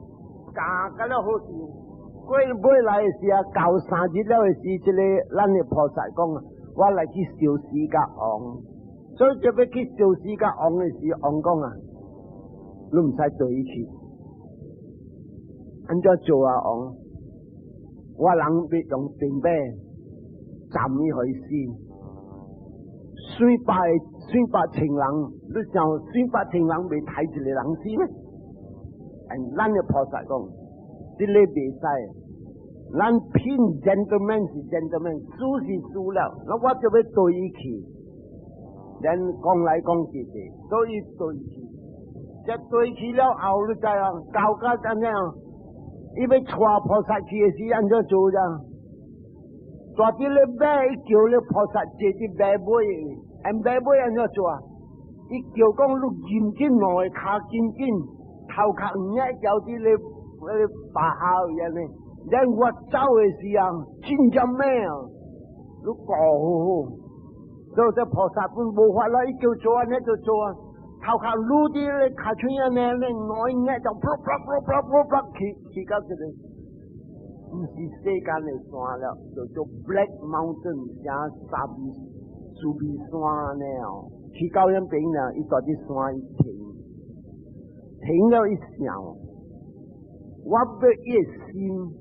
教甲了好勢。過尾來的時啊，到3日了的時，這個咱的菩薩講啊，我來去相辭共王，所以就欲去相辭共王的時，王講啊，你毋使綴伊去，按怎做啊王？我人欲用兵馬斬伊予死，四百千人，你想四百千人袂刣一個人死咩？咱的菩薩講，這個袂使。咱騙 gentleman 是 gentleman，輸是輸了，那我就欲綴伊去。咱講來講去的，所以綴去。這綴去了後，你知啊？搞到怎樣？伊欲帶菩薩去的時，按怎做咋？蹛佇咧馬，伊叫咧菩薩坐佇馬尾，按馬尾按怎做啊？伊叫講你緊緊兩个跤緊緊，頭殼毋愛交佇咧那個巴下安呢。咱我走的時候，真正猛啊！你顧好好，所以這菩薩本無法啦，伊叫做按呢就做啊。頭殼擼佇咧跤喙按呢，咧兩眼就噗噗噗噗噗噗去去到這個，毋是世間的山了，叫做 Black Mountain，啥沙彌須彌山呢哦。去到遐邊呢，伊蹛佇山伊停，停了伊想，我欲伊的心。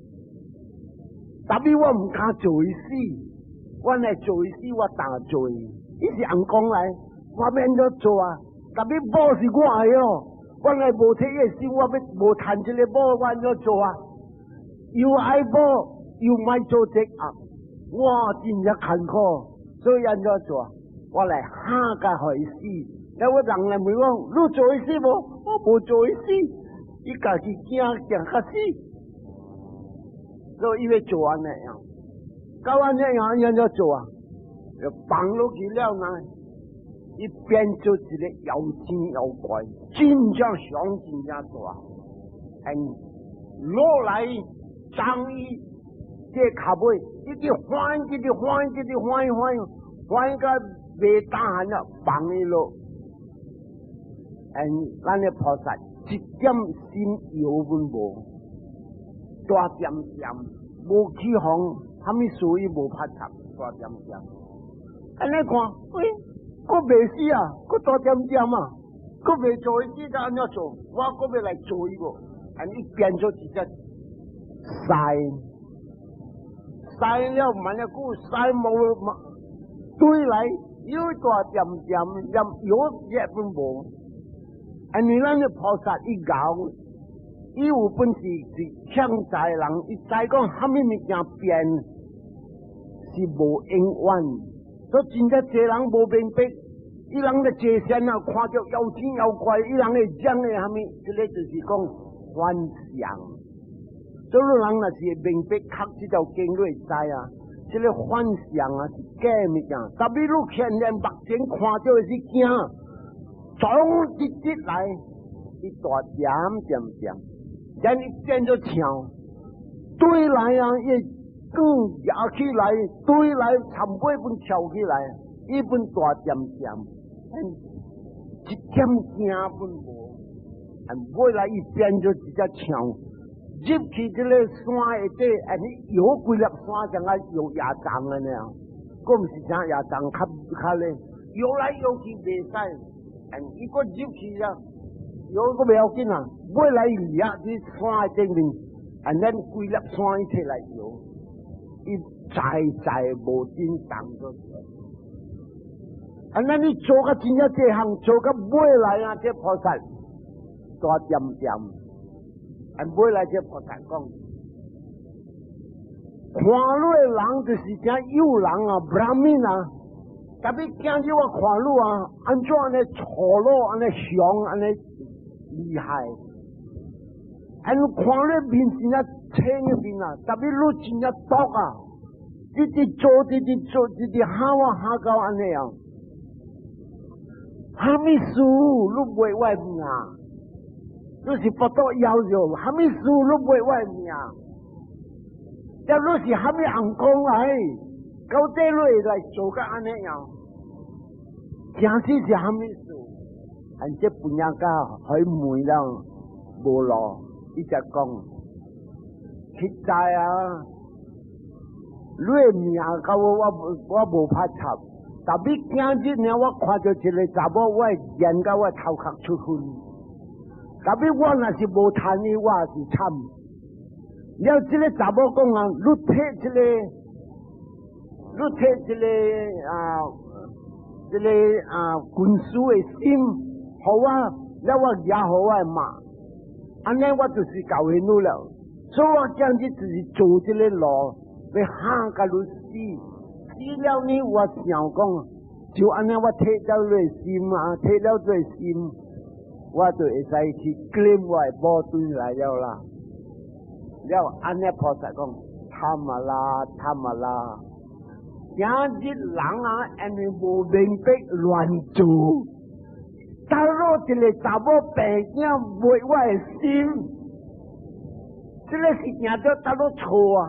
特別我毋敢做伊死，我若做伊死，我擔罪。伊是尪公來，我欲按怎做啊？特別某是我的哦，我若無提伊的心，我欲無趁這個某，我按怎做啊？又愛某，又莫做這惡，我真正艱苦，所以按怎做？我來嚇共予伊死。了我人來問我，你做伊死無？我無做伊死，伊家己驚驚較死。所以伊欲做按呢樣，到按呢樣按怎做啊？就放落去了呢，伊變做一個妖精妖怪，真正雄真正大，and 落來張伊這跤尾，一直翻，一直翻，一直翻翻翻個袂當閒了，放伊落。and 咱的菩薩一點心搖阮無。大點點，無起風，啥物事伊無拍插，大點點。按呢看，喂，閣袂死啊，閣大點點啊，閣袂做伊死，才按怎做？我閣欲來做伊無？按伊變做一隻獅，獅了萬一久，獅無對來又大點點，連藥也本無。按呢咱的菩薩伊𠢕。伊有本事是強在人，伊知講啥物物件變是無永遠，所以真正濟人無明白，伊人咧坐禪啊，看著妖精妖怪，伊人會講的啥物，這個就是講幻想。所以人若是會明白讀這條經，你會知啊，這個幻想啊是假物件。特別你天然目前看著的是驚，總直直來，伊大點點點。然伊變做象，對來啊，伊更壓起來，對來尋尾本跳起來，伊本大點點，一點驚本無，尾來伊變做一隻象，入去這個山下底，按呢搖規粒山像啊搖野粽按呢樣，閣毋是像野粽較較咧，搖來搖去袂使，按伊閣入去啊。搖閣袂要緊啊，尾來伊掠佇山頂面，按咱規粒山伊摕來搖，伊在在無震動咗。啊，咱你做甲真正這項，做甲尾來啊，這菩薩大點點，啊尾來這菩薩講，看你的人就是正有人啊，Brahmin 啊，特別今日我看你啊，按怎按呢粗魯，按呢凶，按呢厲害，按看你面真正青的面啊，特別你真正毒啊，一直做，一直做，一直嚇我嚇到按呢樣，啥物事你袂我命？你是腹肚枵著，啥物事你賣我的命？了你是啥物尪公來？到底你會來做甲按呢樣？正是是啥物事？按這盤仔甲去問了無路，伊才講，實在啊，你的命佮我我我無拍插，但欲今日呢，我看著一个查某，我會緣甲我頭殼出血。但欲我若是無趁伊，我也是慘。了，這个查某講啊，你提這个，你提這个啊，這个啊軍師的心，予我，了我舉予我的媽，按呢我就是交予你了。所以我今日就是做這个路，欲嚇共你死，死了呢，我想講，就按呢我提了你的心啊，提了你的心，我就會使去 claim 我的某轉來了啦。了按呢菩薩講，貪啊啦，貪啊啦，今日人啊，因為無明白亂做，到落一个查某病囝賣我的心，這个是行著倒落錯啊！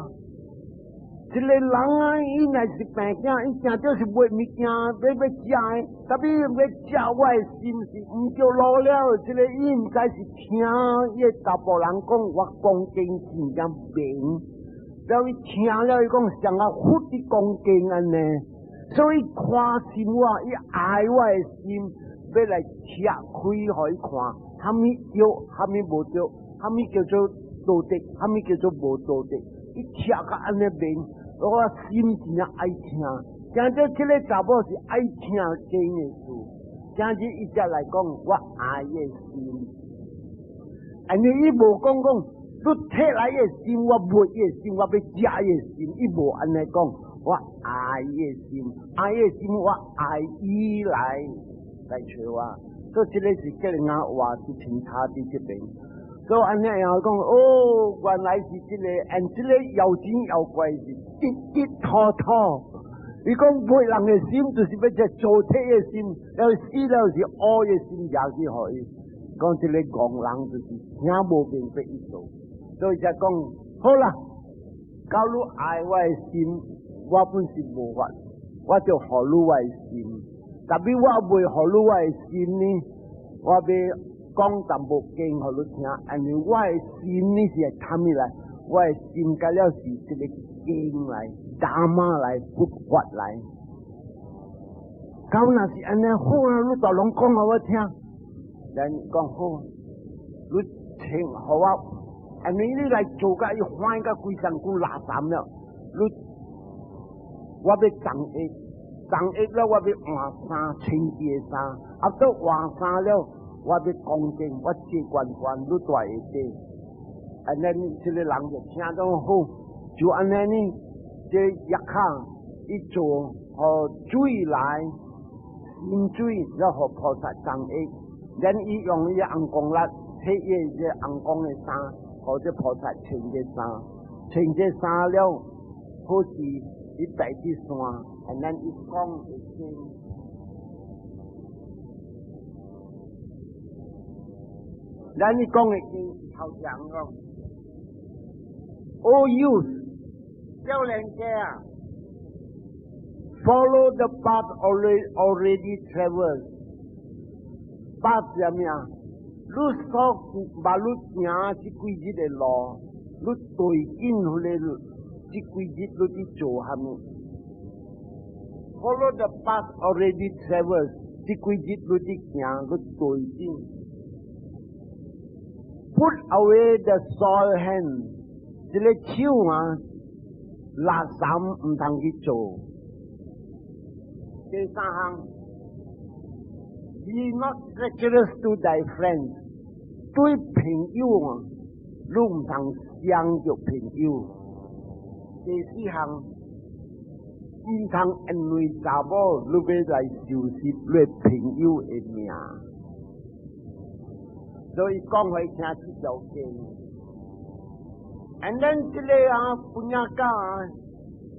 一个人啊，伊若是病囝，伊行著是賣物件，欲欲食的，特別欲食我的心是毋著路了。這个伊毋知是聽伊个查埔人講，我講經真正明，了伊聽了伊講像啊佛佇講經按呢，所以看心我，伊愛我的心，欲來拆開予伊看，啥物對，啥物無對，啥物叫做道德，啥物叫做無道德，伊拆甲按呢明。我心真正愛聽，聽著這个查某是愛聽經的事，今日伊才來講我愛的心，因為伊無講講，你提來的心，我賣伊的心，我欲食伊的心，伊無按呢講，我愛的心，愛的心，我愛伊來來揣我，所以這个是叫人話是清楚佇這邊。所以按呢樣講，哦，原來是這个，按這个妖精妖怪是直直妥妥。伊講賣人的心，就是欲這做鐵的心，了死了是烏的心，也去予伊。講這个戇人就是聽無明白伊做，所以才講好啦。假如愛我的心，我本是無法，我就予你我的心。但欲我袂予你我的心呢，我欲講淡薄經予你聽，因為我的心呢是會參物來？我的心甲了是這个經來、Dhamma 來、佛法來。到若是按呢好啊，你大攏講予我聽，咱講好，你請予我，因為你來做甲伊歡喜甲規身軀垃圾了，你我欲送衣，送衣了我欲換衫，清潔的衫，啊，閣換衫了。我欲講經，我坐懸懸，你蹛下底。按呢，這个人就聽到好，就按呢呢，這藥卡一做，予水來，心水，了予菩薩送衣，咱伊用伊尪公力，提伊這尪公的衫，予這菩薩穿這衫，穿這衫了，好似伊爬佇山，按呢伊講的經。咱伊講的經頭前講，O youth，少年家，follow the path already traversed。path 啥物啊？你所捌你行這幾日的路，你對緊彼个這幾日你佇做啥物？Follow the path already traversed，這幾日你佇行，你對緊。Put away the soiled hand，這个手啊，垃圾毋通去做。第三項，Be not treacherous to thy friends，對朋友啊，你毋通傷著朋友。第四項，毋通因為查某，你欲來受蝕你朋友的命。所以講予伊聽這條經。And then 這个啊，盤仔甲啊，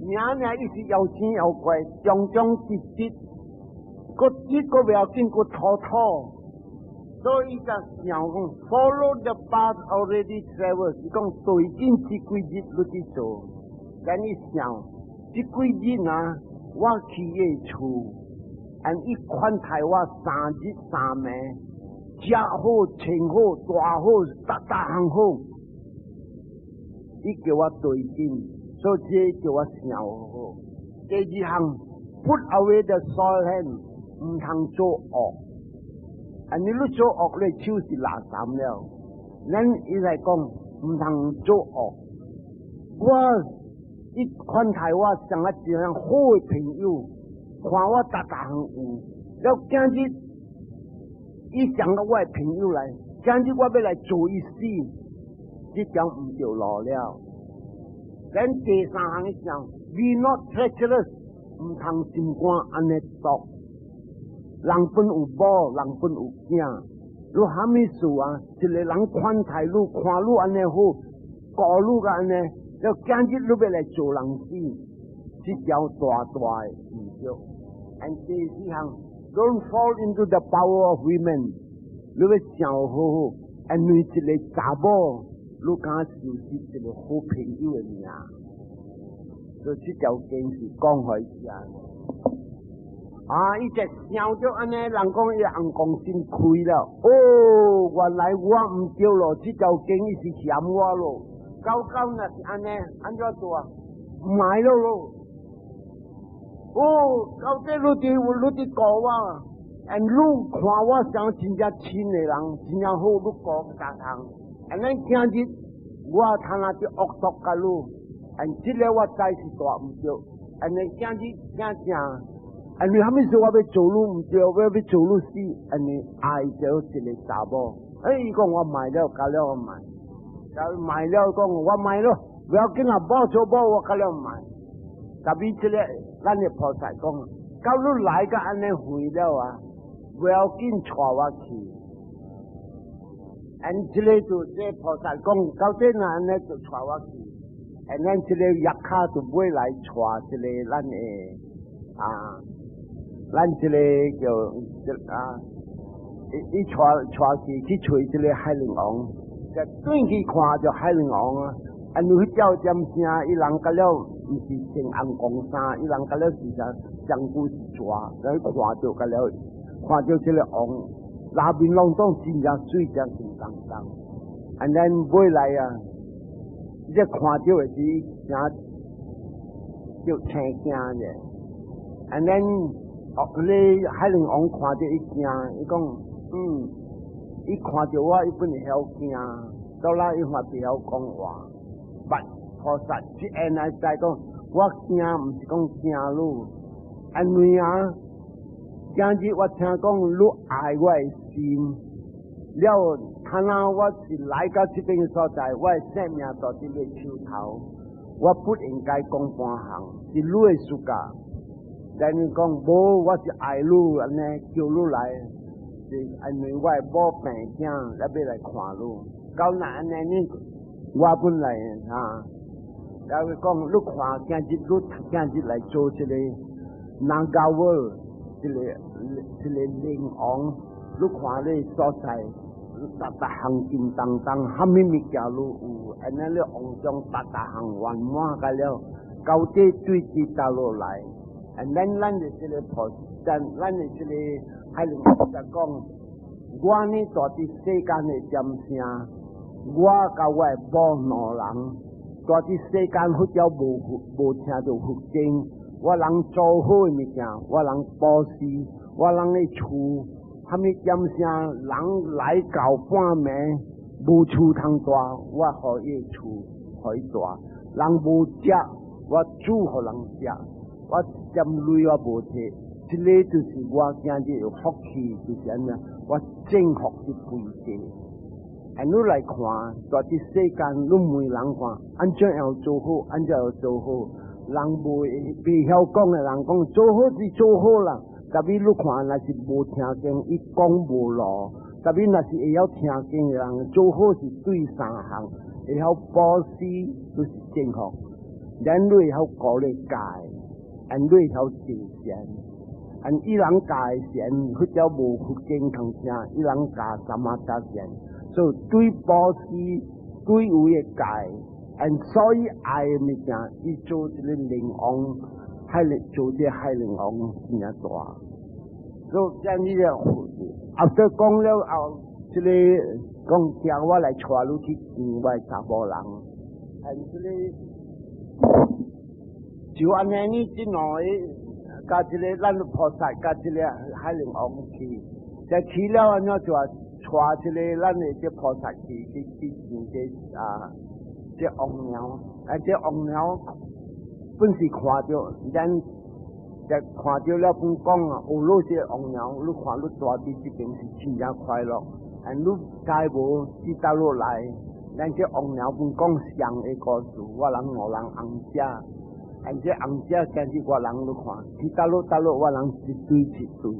名名伊是妖精妖怪，忠忠直直，閣直閣袂要緊，閣妥妥，所以就想講 follow the path already traversed，是講對緊這幾日你去做，等你想這幾日啊，我去伊厝，按伊款待我3日3暝，食好、穿好、大好、逐逐項好，伊叫我對緊，所以這叫我想好。第二項，put away the soiled hand，毋通做惡。啊！你你做惡，你手是垃圾了。咱伊來講，毋通做惡。我伊款待我像啊一樣好的朋友，看我逐逐項有。了今日伊想到我的朋友來，今日我欲來做伊死，這條毋對路了。咱第三項伊想，be not treacherous，毋通心肝按呢毒。人本有某，人本有囝，你蝦米事啊？一個人款待你，看你按呢好，顧你個按呢，了今日你欲來做人死，這條大大的毋對。And 第四項，don't fall into the power of women，你欲想好好，因為一個查某，你敢受失一個好朋友的名，所以這條經是講予伊聽。啊！伊就想著按呢，人講伊尪公心開了。哦，原來我毋對咯，這條經伊是嫌我咯。搞搞若是按呢，按怎做啊？毋愛了咯。哦，到底你佇顧我，and 你看我像真正親的人，真正好，你顧逐項。按呢今日我通啊佇惡毒共你，and 這個我知是大毋對。按呢今日正正。因為蝦米事我欲做你毋對，我欲做你死，因為愛著一個查某。哎，伊講我賣了，甲了我賣，甲賣了講我賣咯，不要緊啊，某做某我甲了賣。特別這個咱的菩薩講，到你來甲按呢遠了啊，不要緊帶我去。按這個就這菩薩講，到底若按呢就帶我去。按咱這個藥卡就尾來帶這個咱的啊。咱這個叫啊，伊伊帶帶去去揣這個海陵王，就轉去看著海陵王啊！啊，因為彼叫點聲，伊人甲了毋是穿紅光衫，伊人甲了是啥將軍是蛇，來看著甲了，看著這個王，內面攏總真正水，真金當當。啊，咱尾來啊，你看著的是啥叫青驚者，啊，咱。哦，你海陵王看著伊驚，伊講，伊看著我，伊本會曉驚，到啦伊嘛袂曉講話。捌菩薩一下來知講，我驚毋是講驚你，因為啊，今日我聽講你愛我的心，了，看來我是來到這邊所在，我的性命在佇你手頭，我不應該講半項，是你的事㗎。但你講無，我是愛你，按呢叫你來，是因為我的某病囝來欲來看你。到那按呢你，我本來哈，然後講你看今日你今日來做這個 Nagaworld，這個靈王，你看你所在，逐逐項金當當，蝦米物件攏有，按呢你王中逐逐項圓滿個了，到底對佇倒落來。啊，咱的這個菩薩，咱的這個海陵菩薩講，我呢住佇世間的點聲，我佮我的某兩人，住佇世間佛教無聽著佛經，我人做好的物件，我人布施，我人的厝，蝦米點聲，人來到半暝無厝通蹛，我予伊厝予伊蹛，人無食，我煮予人食。我一點鐳我無摕，這個就是我今日有福氣，就是按呢，我正福的歸地。按你來看，在這世間，你問人看，按怎樣做好，按怎樣做好，人袂曉講的人講做好是做好啦。特別你看，若是無聽經，伊講無路；特別若是會曉聽經的人，做好是對三項，會曉布施，就是正福。咱你會曉鼓勵戒。按你會曉行善，按伊人教的禪，佛教無佛經通聽，伊人教 samatha 禪，所以對布施對有的戒，按所以愛的物件，伊做這个靈王，海靈做這海靈王真正大。所以這樣子後頭講了後，這个講叫我來帶你去見我的查某人，按這个就按呢，呢這兩个。佮這个咱菩薩，佮這个海靈王去，就去了按怎就話帶這个咱的這菩薩去見這啊這王娘，啊這王娘本是看著，咱就看著了本講啊，有你這王娘，你看你蹛佇這邊是真正快樂，啊你知無佇倒落來，咱這王娘本講上的故事，我人五人翁姐。而這翁姐今日我人你看，去倒落倒落，我人一對一對。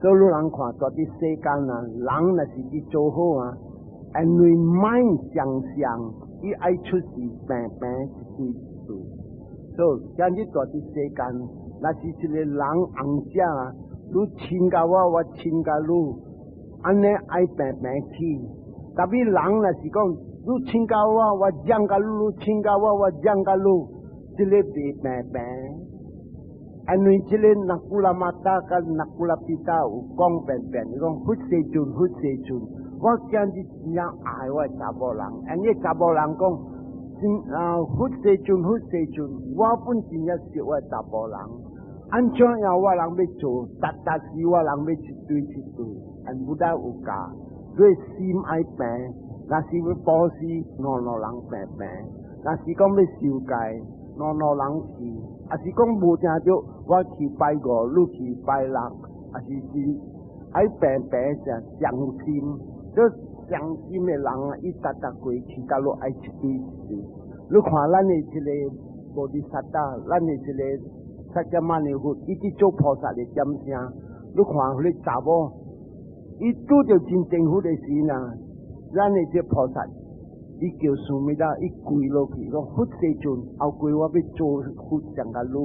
所以你人看，蹛佇世間啊，人若是去做好啊，因為 mind 相像，伊愛出世平平一對一對。所以今日蹛佇世間，若是一個人翁姐啊，你親佮我，我親佮你，按呢愛平平去。特別人若是講，你親佮我，我憎佮你，你親佮我，我憎佮你。這個袂平平，因為這個 Nakulamata 佮 Nakulapita 有講平平，伊講佛世尊，佛世尊，我今日真正愛我的查某人，因為查某人講，真啊佛世尊，佛世尊，我本真正錫我的查某人，按怎樣我人欲做，逐逐時我人欲一對一對，按 Buddha 有教，所以心愛平，若是欲布施，兩兩人平平，若是講欲受戒，兩兩人去，抑是講無定著，我去拜五，你去拜六，抑是是愛平平正相心，這相心的人啊，伊逐逐過去到落愛一對一對。你看咱的這個菩提薩埵，咱的這個釋迦牟尼佛，伊佇做菩薩的點聲，你看彼个查某，伊拄著真正佛的時呢，咱的這菩薩，伊叫 Sumedha，伊跪落去，講佛世尊，後過我欲做佛像佮你。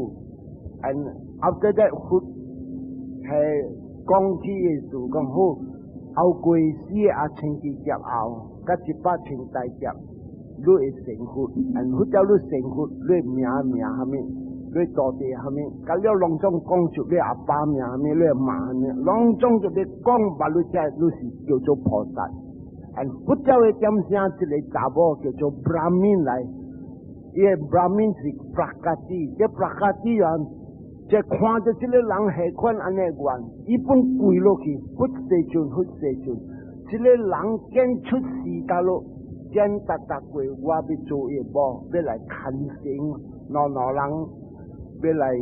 And after that 佛係講起的事，講好，後過四個阿僧祇劫後，佮100千大劫，你會成佛。And 佛叫你成佛，你名名啥物？你道地啥物？佮了攏總講出你阿爸名啥物？你媽啥物？攏總就欲講，把你這你是叫做菩薩。佛教的點聲，一個查某叫做 Brahmin 來，伊个 Brahmin 是 Prakrti，這 Prakrti 啊，這看著這個人下款按呢願，伊本跪落去，佛世尊，佛世尊，這個人見出世到落，見逐逐過，我欲做伊某，欲來牽成兩兩人，欲來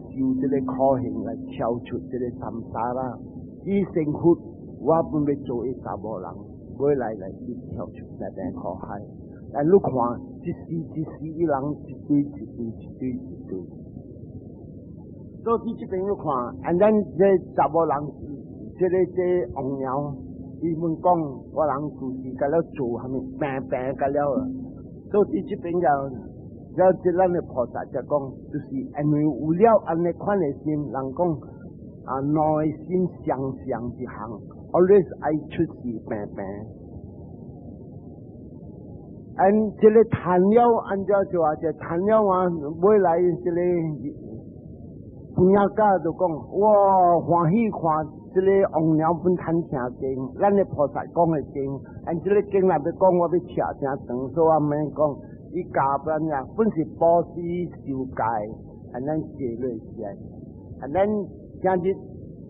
受這個苦刑來超出這個 samsara。伊成佛，我本欲做伊查某人。欲來來去跳出來變苦海，但你看，一時一時，伊人一對一對一對一對。所以這邊你看，按咱這查某人，這个這王娘，伊們講，我人就是佮了做啥物平平佮了。所以這邊就，了這咱的菩薩就講，就是因為有了按呢款的心，人講啊，內心相像一項。always 愛出世平平，按這个貪了，按照就話這貪了啊，未來這个朋友家就講，哇，歡喜看這个王娘本趁聽經，咱的菩薩講的經，按這个經若欲講，我欲扯誠長，所以我免講。伊教本啊，本是布施受戒，按咱坐落先，按咱今日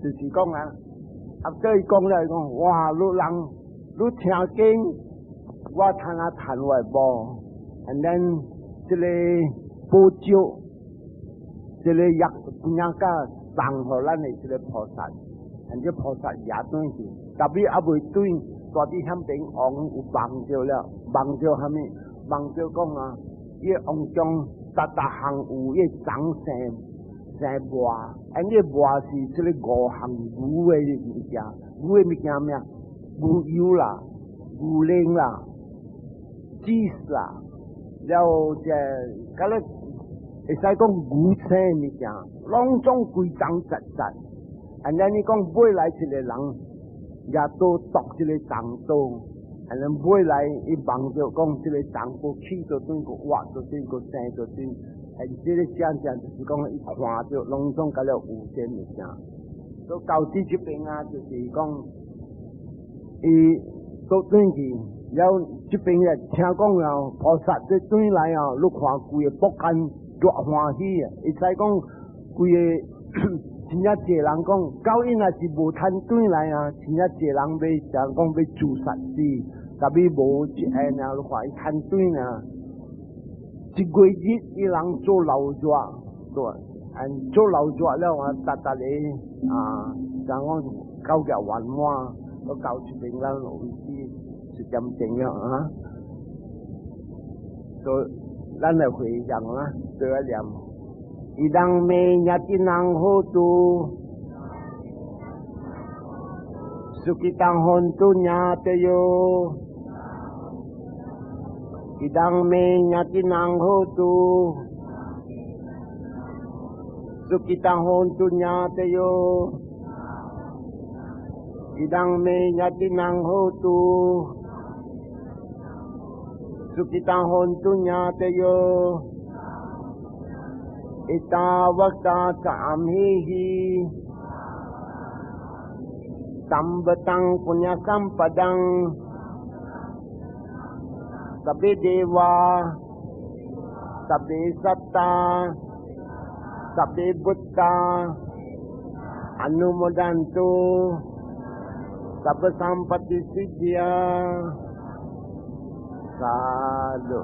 就是講啊。啊！對伊講了，伊講哇，你人你聽經，我趁啊趁我的某，and then 這个寶石，這个藥本甲送予咱的這个菩薩，and 這菩薩也轉去，特別猶未轉，蹛佇遐邊王有夢著了，夢著啥物？夢著講啊，伊王宮逐逐項有伊長生。生磨，and 這磨是這個五項牛的物件，牛的物件咩？牛油啦、牛奶啦、cheese 啦，了後這，佮咧會使講牛青物件，攏總規層實實。按呢你講尾來一個人，也都剁這個長刀，按呢尾來伊望著講這個長刀起做陣個挖做陣個生做陣，按這個正正就是講伊看著攏總甲了有這物件。所以到這這邊啊，就是講伊倒轉去，了這邊也聽講啊，菩薩這轉來啊，你看規个木間熱歡喜啊，會使講規个真正濟人講，到伊若是無趁轉來啊，真正濟人欲想講欲自殺死，特別無一下爾，你看伊趁轉啊，一月日伊人做老熱，對，按做老熱了啊，逐逐個啊，想講搞個圓滿，都到這邊咱為止1點鐘了啊，所以咱來回向啊，對我念。อิทัง เม ญาตีนัง โหตุ สุขิตัง โหนตุ ญาตโย อิทัง เม ญาตีนัง โหตุ สุขิตัง โหนตุ ญาตโย อิทัง เม ญาตีนัง โหตุ สุขิตัง โหนตุ ญาตโย เอตาวตา จะ อัมเหหิ สัมปตัง ปุญญสัมปดัง สัพเพเทวา สัพเพสัตตา สัพเพพุทธา อนุโมทันตุ สัพพสัมปติสิทธิยา สาธุ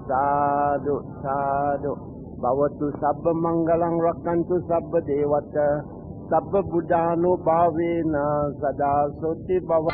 สาธุ สาธุ ภวตุ สัพพมังคลัง รักขันตุ สัพพเทวตา สัพพพุทธานุภาเวนะ สดาโสติ ภว